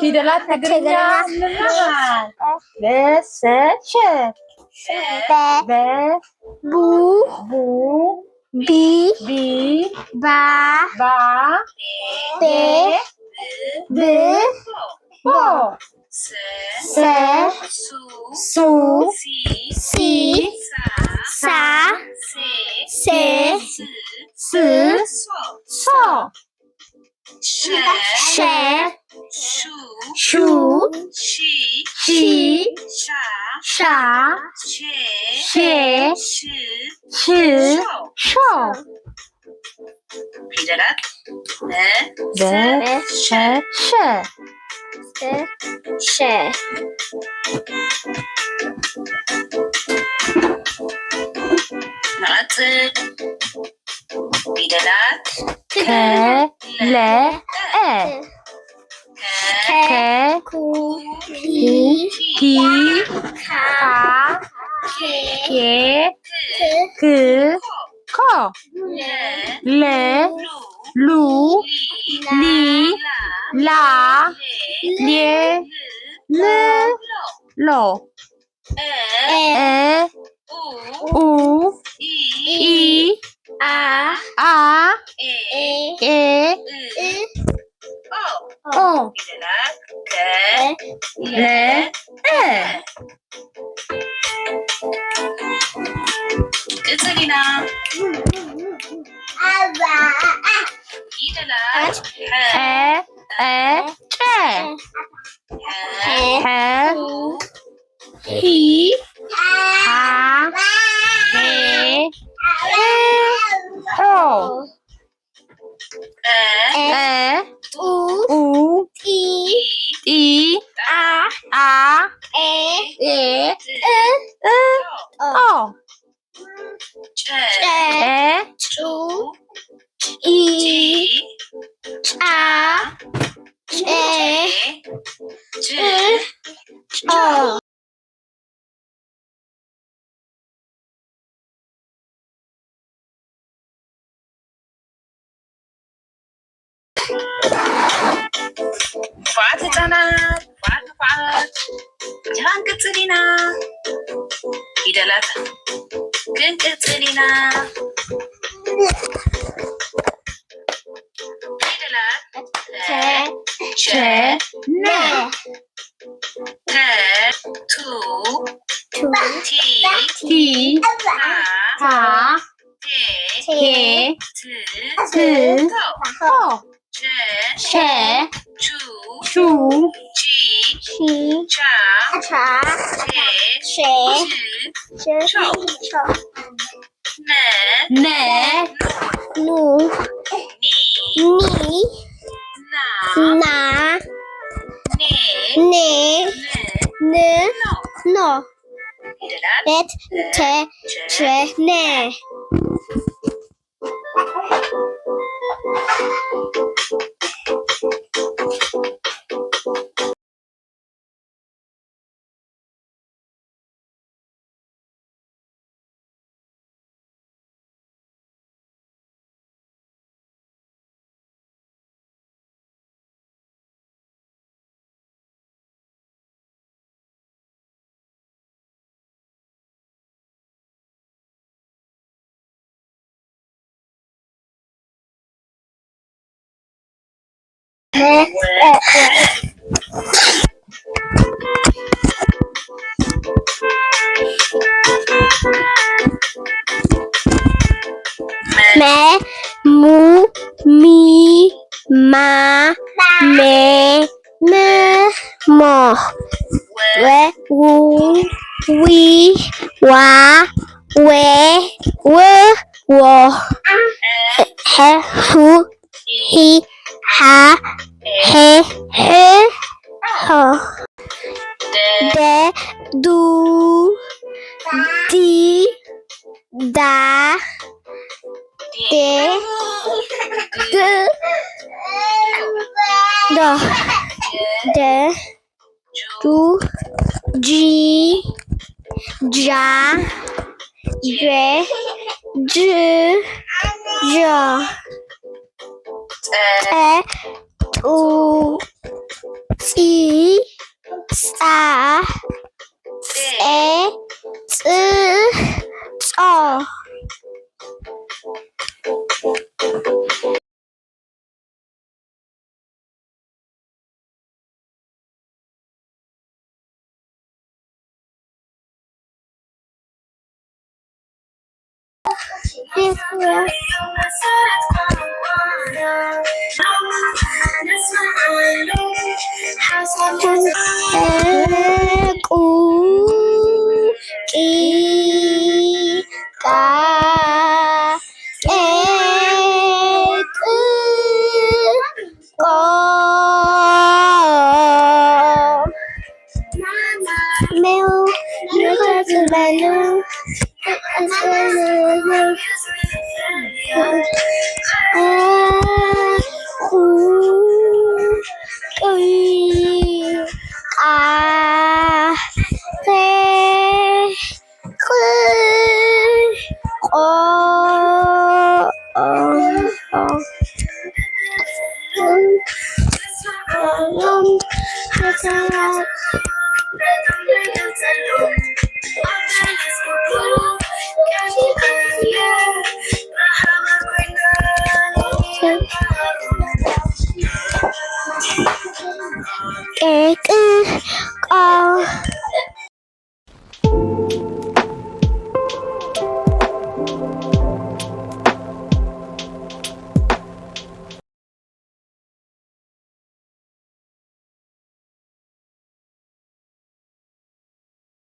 ፊደላት ትግርኛ እንመሃር። በሰሸ። በ። ቡ። ቡ። ቢ። ቢ። ባ። ባ። ቤ። ብ። ቦ። ሰ። ሱ። ሲ። ሳ። ሴ። ስ። ሶ። ሸ። ሹ። ሺ። ሻ። ሼ። ሽ። ሾ። ፊደላት በ። በ። ሸ። ሸ። ሸ። ንቐጽል። ፊደላት ከ። ለ። ለ። እ። ከ። ከ። ኩ። ኪ። ኪ። ካ። ካ። ኬ። ኬ። ክ። ክ። ኮ። ለ። ለ። ሉ። ሉ። ሊ። ሊ። ላ። ላ። ሌ። ሌ። ል። ሎ። ሎ። እ። እ። ኡ። ኡ። ኢ። ኢ። አ። አ። ኤ። ኤ። እ። ኦ። ኦ። ፊደላት ከ። ለ። ለ። እ። ቅጽል ኢና። ፊደላት ሐ። ሐ። ጨ። ሐ። ሐ። ሑ። ሒ። ሃ። ሄ። ሖ። ኧ። ኧ። ጡ። ጡ። ጢ። ጢ። ጣ። ጣ። ኤ። ኤ። ጥ። ጥ። ጦ። ጦ። ጨ። ጨ። ጩ። ጪ። ጫ። ጨ። ጭ። ጮ። ክቡራት ህጻናት፣ ክቡራት፣ ክቡራት፣ ሕጂ ክንቅጽል ኢና። ፊደላት ክንቅጽል ኢና። ፊደላት ተ፣ ቸ፣ ነ። ተ፣ ቱ፣ ቱ፣ ቲ፣ ቲ፣ ታ፣ ታ፣ ቴ፣ ቴ፣ ት፣ ት፣ ቶ። ቶ። ሸ፣ ሸ፣ ቹ፣ ቹ፣ ቺ፣ ቺ፣ ቻ፣ ቻ፣ ቼ፣ ቼ፣ ች፣ ች፣ ቾ። ቾ። ነ፣ ነ፣ ኑ፣ ኒ፣ ኒ፣ ና፣ ና፣ ኔ፣ ኔ፣ ን፣ ን፣ ኖ። ኖ። ፊደላት በት፣ ተ፣ ቸ፣ ነ። መ፣ ሙ፣ ሚ፣ ማ፣ ሜ፣ ም፣ ሞ። ወ፣ ው፣ ዊ፣ ዋ፣ ዌ፣ ው፣ ዎ። ሐ፣ ሑ፣ ሒ፣ ሓ፣ ሔ፣ ሕ፣ ሖ። ደ፣ ዱ፣ ዲ፣ ዳ፣ ዴ፣ ግ፣ ዶ። ደ፣ ዱ፣ ጂ፣ ጃ፣ ጄ፣ ጅ፣ ዦ። ጠ፣ ጡ፣ ጺ፣ ጻ፣ ጼ፣ ጽ፣ ጾ። ቁ፣ ቂ፣ ቃ፣ ቄ፣ ቅ፣ ቆ። ሜው፣ ሜው ትበሉ።